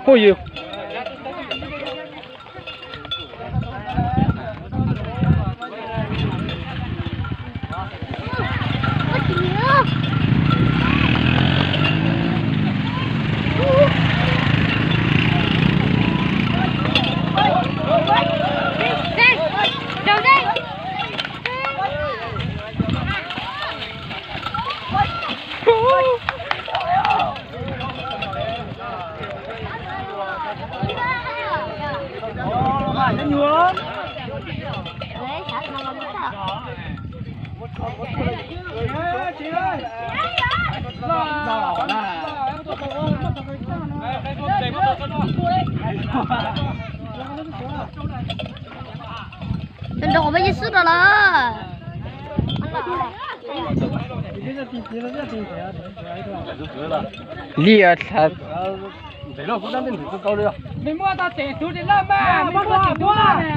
Hu yws. Nrog qhov peb ib sib rau lawm. Liaj thav. Nws muaj tau tes tus li loj mas, nws muaj tes tus loj na.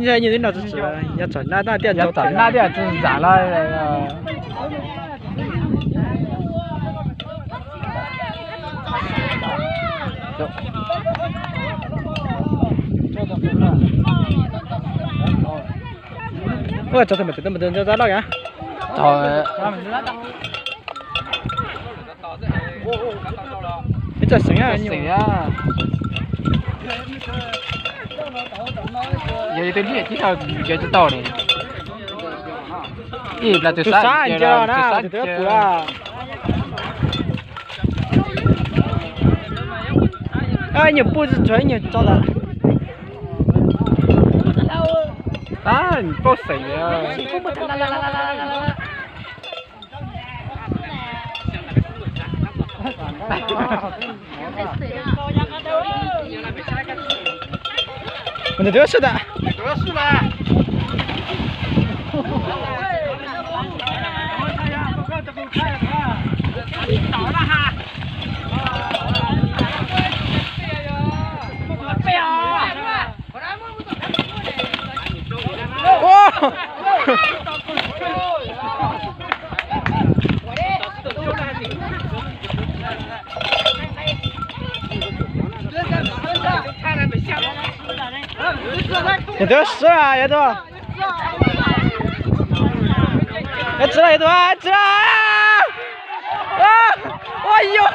Nyob twb no tsis txwm, yog txawm nab tag tiaj, yog txawm nab tiaj tsis zam los. Ua tso tus me tus me tus zab loj a. Ib txoj xeem a, xeem a. Yog ib tug liaj tib tau, yog tsis tau li. Ib plas tus sab nce los na, tus sab nce. Nyuag puj tsuag ib nyuag tso tas. Tab paub xeem. Tus twg sib tas. Yog twb sib a, yog twb. Yog tsis laj, yog twb tsis laj. Ua yog.